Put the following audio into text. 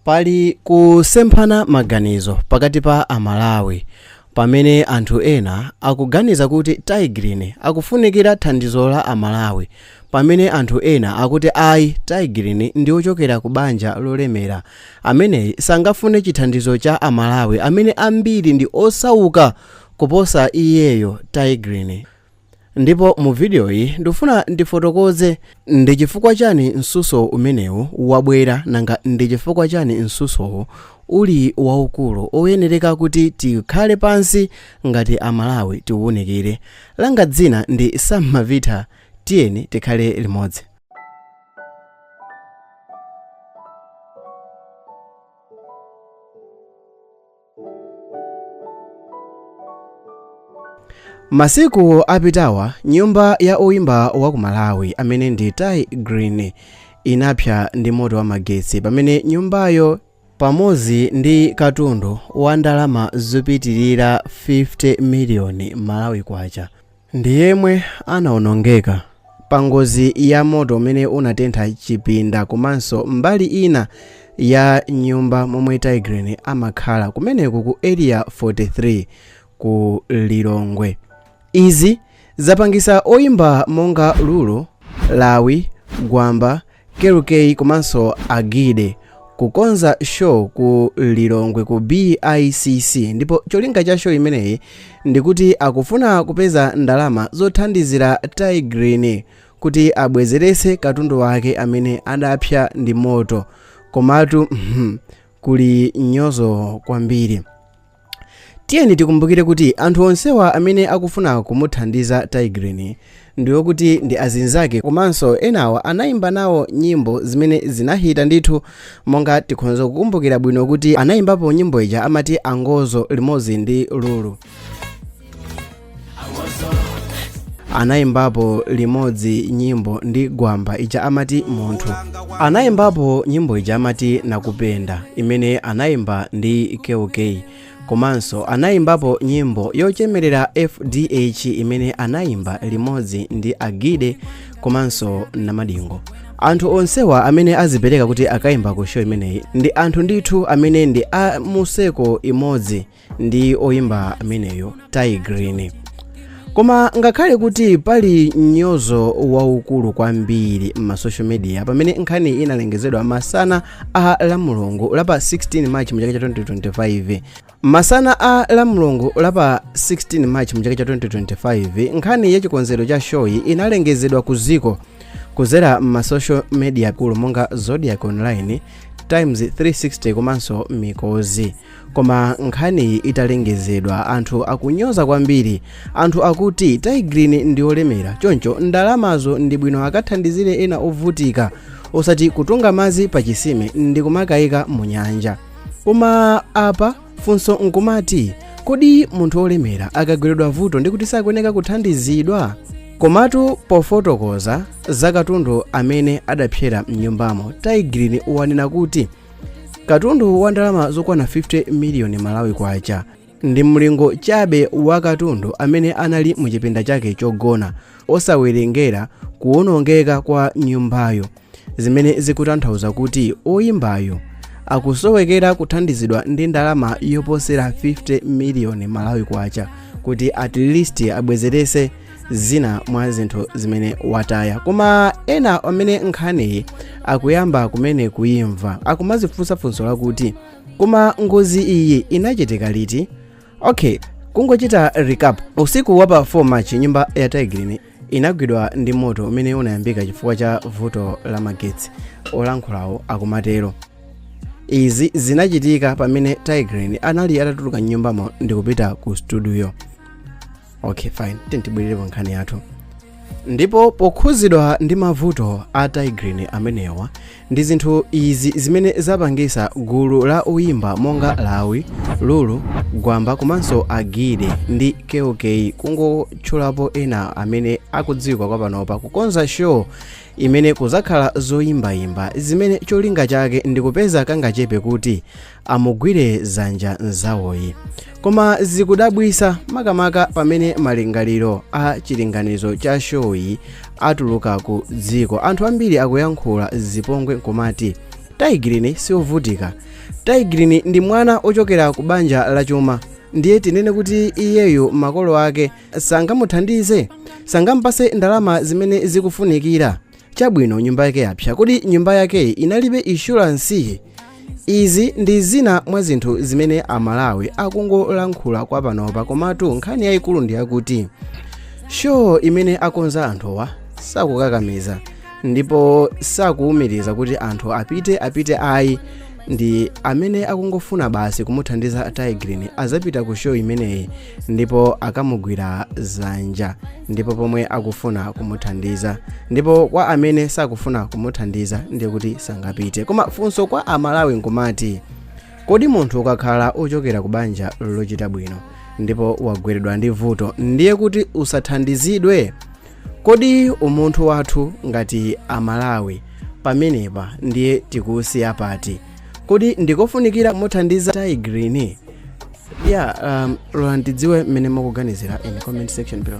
Pali kusemphana maganizo pakati pa Amalawi pamene anthu ena akuganiza kuti Tay Grin akufunikira thandizo la Amalawi pamene anthu ena akuti ayi, Tay Grin ndi ochokera ku banja lolemera, ameneyi sangafune chithandizo cha Amalawi amene ambiri ndi osauka kuposa iyeyo Tay Grin. Ndipo mu video iyi ndifuna ndifotokoze ndi chifukwa chani msuso umenewu wabwera, nanga ndi chifukwa chani msusowu uli waukulu oyenereka kuti tikhale pansi ngati Amalawi tiwunikire. Langa dzina ndi Sam Mavita, tiyeni tikhale limodzi. Masiku apitawa nyumba ya oyimba wa ku Malawi amene ndi Tay Grin inapsa ndi moto wa magetsi pamene nyumbayo pamodzi ndi katundu wa ndalama zopitilira 50 miliyoni Malawi kwacha ndi yemwe anaonongeka pa ngozi ya moto umene unatentha chipinda komanso mbali ina ya nyumba momwe Tay Grin amakhala kumeneku ku Area 43 ku Lilongwe. Izi zapangisa oyimba monga Lulu, Lawi, Gwamba, Kell Kay komanso Agide kukonza show ku Lilongwe ku BICC ndipo cholinga cha show imeneyi ndikuti akufuna kupeza ndalama zothandizira Tay Grin kuti abwezerese katundu wake amene adapsa ndi moto. Komatu kuli nyozo kwambiri. Tiyeni tikumbukire kuti anthu onsewa amene akufuna kumuthandiza Tay Grin ndiwokuti ndi azinzake komanso enawa anayimba nawo nyimbo zimene zinahita ndithu, monga tikhonza kukumbukira bwino kuti anayimbapo nyimbo ija amati Angozo limodzi ndi Lulu, anayimbapo limodzi nyimbo ndi Gwamba ija amati Munthu, anayimbapo nyimbo ija amati Nakupenda imene anayimba ndi Kell Kay, komanso anayimbapo nyimbo yochemerera FDH imene anayimba limodzi ndi Agide komanso Namadingo. Anthu onsewa amene azipereka kuti akayimba ku show imeneyi ndi anthu ndithu amene ndi a mu circle imodzi ndi oyimba ameneyo Tay Grin. Koma ngakhale kuti pali mnyozo waukulu kwambiri m'ma social media pamene nkhani inalengezedwa masana a Lamulungu la pa 16 March mu chaka cha 2025, masana a Lamulungu la pa 16 March mu chaka cha 2025, nkhani ya chikonzero cha shoyi inalengezedwa ku ziko kuzera m'ma social media kulu monga Zodiak Online, Times 360 komanso Mikozi. Koma nkhaniyi italengezedwa, anthu akunyoza kwambiri. Anthu akuti Tay Grin ndi olemera, choncho ndalamazo ndi bwino akathandizire ena ovutika, osati kutunga madzi pa chisime ndi kumakayika mu nyanja. Koma apa funso nkumati, kodi munthu olemera akagweredwa vuto ndi kuti sakuyeneka kuthandizidwa? Komatu pofotokoza za katundu amene adapsera mnyumbamo, Tay Grin wanena kuti katundu wa ndalama zokwana 50 miliyoni Malawi kwacha ndi mlingo chabe wa katundu amene anali muchipinda chake chogona, osawerengera kuwonongeka kwa nyumbayo, zimene zikutanthauza kuti oyimbayo akusowekera kuthandizidwa ndi ndalama yoposera 50 miliyoni Malawi kwacha kuti at least abwezerese zina mwa zinthu zimene wataya. Koma ena amene nkhaniyi akuyamba kumene kuyimva akumazifunsa funso lakuti, koma ngozi iyi inachitika liti? Okay, kungochita recap, usiku wa pa 4 March nyumba ya Tay Grin inagwidwa ndi moto umene unayambika chifukwa cha vuto la magetsi, olankhulawo akumatero. Izi zinachitika pamene Tay Grin anali atatuluka mnyumbamo ndikupita ku studio. Okay, fine, tibwerere pa nkhani yathu. Ndipo pokhuzidwa ndi mavuto a Tay Grin amenewa ndi zinthu izi zimene zapangisa gulu la oyimba monga Lawi, Lulu, Gwamba komanso Agide ndi Kell Kay, kungotchulapo ena amene akudziwika kwa panopa, kukonza show imene kuzakhala zoyimbayimba zimene cholinga chake ndi kupeza kangachepe kuti amugwire zanja nzawoyi. Koma zikudabwisa makamaka pamene malingaliro a chilinganizo cha shoyi atuluka ku dziko, anthu ambiri akuyankhula zipongwe nkumati Tay Grin siovutika. Tay Grin ndi mwana ochokera ku banja lachuma, ndiye tinene kuti iyeyo makolo ake sangamuthandize, sangampase ndalama zimene zikufunikira? Chabwino, nyumba yake yapsa. Kodi nyumba yakeyi inalibe insurance? Izi ndi zina mwa zinthu zimene Amalawi akungolankhula kwa panopa, komatu nkhani yayikulu ndi yakuti show imene akonza anthuwa sakukakamiza ndipo sakuwumiriza kuti anthu apite apite ayi. Ndi amene akungofuna basi kumuthandiza Tay Grin azapita ku show imeneyi ndipo akamugwira zanja, ndipo pomwe akufuna kumuthandiza, ndipo kwa amene sakufuna kumuthandiza ndiye kuti sangapite. Koma funso kwa Amalawi nkumati, kodi munthu ukakhala ochokera ku banja lochita bwino ndipo wagweredwa ndi vuto, ndiye kuti usathandizidwe? Kodi umunthu wathu ngati Amalawi pamenepa ndiye tikusiya pati? Kodi ndikofunikira kumuthandiza Tay Grin? Yeah, lola ndidziwe mmene mukuganizira in comment section below.